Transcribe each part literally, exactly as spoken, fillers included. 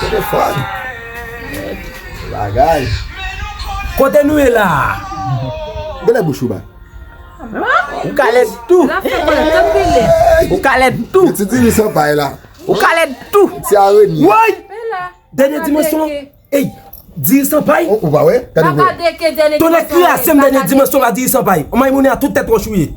Telefòn. Bagay. Kote nou ye la? Gade bouch ou ba. Ou ka lèd tou. Ou ka lèd tou. Ti diri san pay la. Ou ka lèd tou. Ti areni. Woy! Dènye dimansyon. Ey, diri san pay. Ou pa wè? Gade vre. Tonnè kraze m, dènye dimansyon pa diri san pay. Ou may moun a tout tèt wòch ou ye.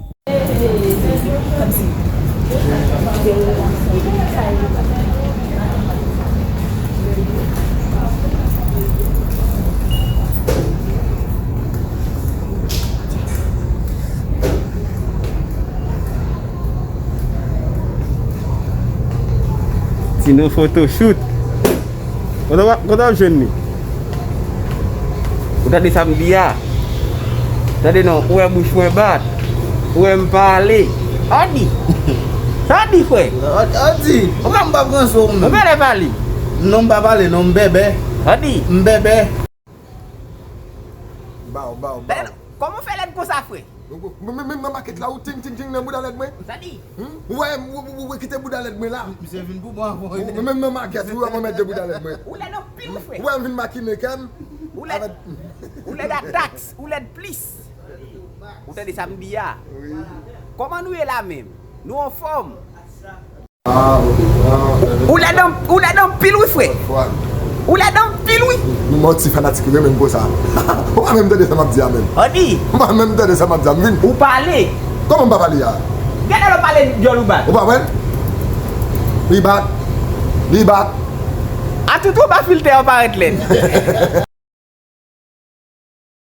Tino photoshoot. Kote w ap, kote w ap jwenn li? Ou tande sa m di a? Tande non, ou wè bouch mwen bat. Ou wè m pale. Odi. Sa w di, frè? Odi. Ou pa m pa pran so w menm. Ou genlè pale. Non, m pa pale, non, m bèbè. Odi. M bèbè. Baw, baw, baw. Kòman w fè lèd konsa, frè? Mwen menm nan makèt la, ou ting, ting, ting nan bouda lèd mwen. Sa di? Hmm? Ou wè, ou, ou, ou, ou kite bouda lèd mwen la. Misye vin pou mwen avan. Ou menm nan makèt, ou wè mwen mèt de bouda lèd mwen. Ou lèd anpil, frè. Ou wè m vin makine kè m. Ou lèd, ou lèd a taks, ou lèd plis. Ou tande sa m di a? Wi. Kòman nou ye la menm? Nou anfòm? Ah, ok. Ah, ou lèd an, ou lèd anpil wi, frè. Ou lèd anpil wi. Nou manti fanatik yo renmen m konsa. Ou pa menm tande sa m ap di a menm. Odi. Ou pa menm tande sa m ap di a, m vin. Ou pale. Kòman m pa pale a? Genlè lè w pale dyòl ou bat. Ou pa wè? Li bat. Li bat. A tout ou ba filtè an parèt lèd.